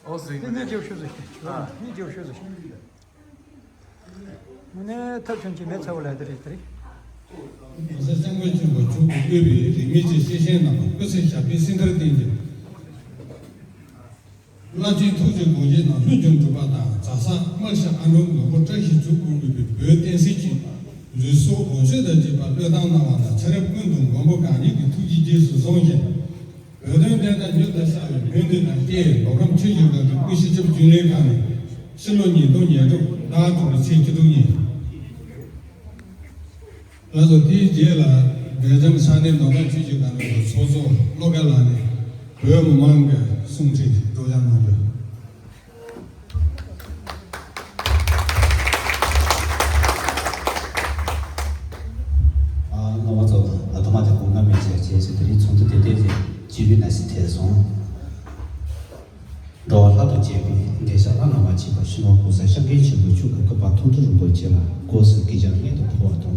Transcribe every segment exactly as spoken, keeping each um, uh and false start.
ཨོ་ཟིན་ནི་རྗེའུ་ཤུ་ཟིན། ནི་རྗེའུ་ཤུ་ཟིན། ངས་ཐབས་ཆུང་ཆེ་མེད་ཚ་བོ་ལ་དེ་རེད་དེ་རེད། ༸གོང་ས་སྐྱབས་མགོན་ཆེན་པོ་མཆོག་གིས་དབུས་པའི་རིས་མེད་ཀྱི་སྐྱེས་ཆེན་རྣམས་ལ་སྐུ་ཚེ་ཞབས་པད་སྲིད་མཐར་བརྟན་ཅིང་། རླབས་ཆེན་ཐུགས་ཀྱི་དགོངས་བཞེད་རྣམས་ལྷུན་གྱིས་གྲུབ་པ་དང་། གྲྭ་ཚང་སྨར་ཤད་ཨ་འབྲུག་མགོན་པོ་བཀྲ་ཤིས་ཆོས་སྐུ་དབུས་པའི་བོད་བསྟན་སྲིད་ཀྱི་ལུས་སྲོག་འོ་ཆུ་དང་བཅས་པ་བློས་བཏང་གནང་བ་དང་། ཚེ་རབས་ཀུན་ཏུ་མགོན་པོ་གང་ཉིད་ཀྱི་ཐུགས་རྗེ་རྗེས་སུ་བཟུང་ཞིང་། བོད་དོན་བདེན་མཐའ་མྱུར་དུ་ཤར་བའི་སྨོན་འདུན་དང་བཅས། འགྲོ་ཁམས་ཆོས་ཀྱི་སྒང་དུ་སྐུ་བཞི་ཆུ་བོ་རྒྱུན་ལས་ཁང་ནས་ཕྱི་ལོ་ཉིས་སྟོང་ཉེར་དྲུག་ཟླ་དྲུག་པའི་ཚེས་བཅུ་དྲུག་ཉིན། ལགས་སོ། དེའི་རྗེས་ལ་སྦེལ་ཇམ་ས་གནས་ནོར་བཟང་ཆོས་ཀྱི་སྒང་དུ་ཚོགས་གཙོ་བློ་དགའ་ལགས་ནས་བོད་མི་མང་གི་གསུང་འཕྲིན་སྒྲོག་སྦྱང་གནང་རྒྱུ། ཨ། རྣམ་པ་ཚོ་ལ་ཐོག་མ་དེ་དགོངས་པ་མེད་ཅེས་བྱས་ཚེ། དེ་རིང་ཚོགས་འདུ་དེ་ཏོག་ཙམ་སྤྱི་པའི་གནས་སུ་ཐེ་སོང་། འགྲོ་བ་ལྷ་དང་བཅས་པའི་འགྲེལ་བཤད་བླ་ན་མ་མཆིས་པ་ཞུ་ནོ་གོང་ས་སྐྱབས་མགོན་ཆེན་པོ་མཆོག་གི་སྐུ་པར་མཐོང་གྲོལ་རིན་པོ་ཆེ་ལ་སྒོ་གསུམ་གྱི་སྦྱངས་སྙིང་དུ་འཁོར་བ་དང་།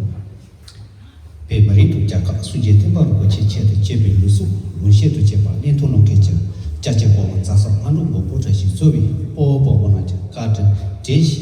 བོད་མི་རིགས་དང་རྒྱལ་ཁབ་སྲུང་བརྒྱུད་བསྟན་པ་རིན་པོ་ཆེའི་ཆེད་དུ་གཅེས་པའི་ལུས་སྲོག་ལོངས་སྤྱོད་དང་བཅས་པ་གནས་ཐོག་ལོངས་སྐད་ཀྱི་ཅག་ཅེ་གོ་བ་ཛ་སག་ཨ་འབྲུག་མགོན་པོ་བཀྲ་ཤིས་གཙོས་པའི་དཔའ་བོ་དཔའ་མོ་རྣམས་ཀྱི་བཀའ་དྲིན་དྲན་ཞིང་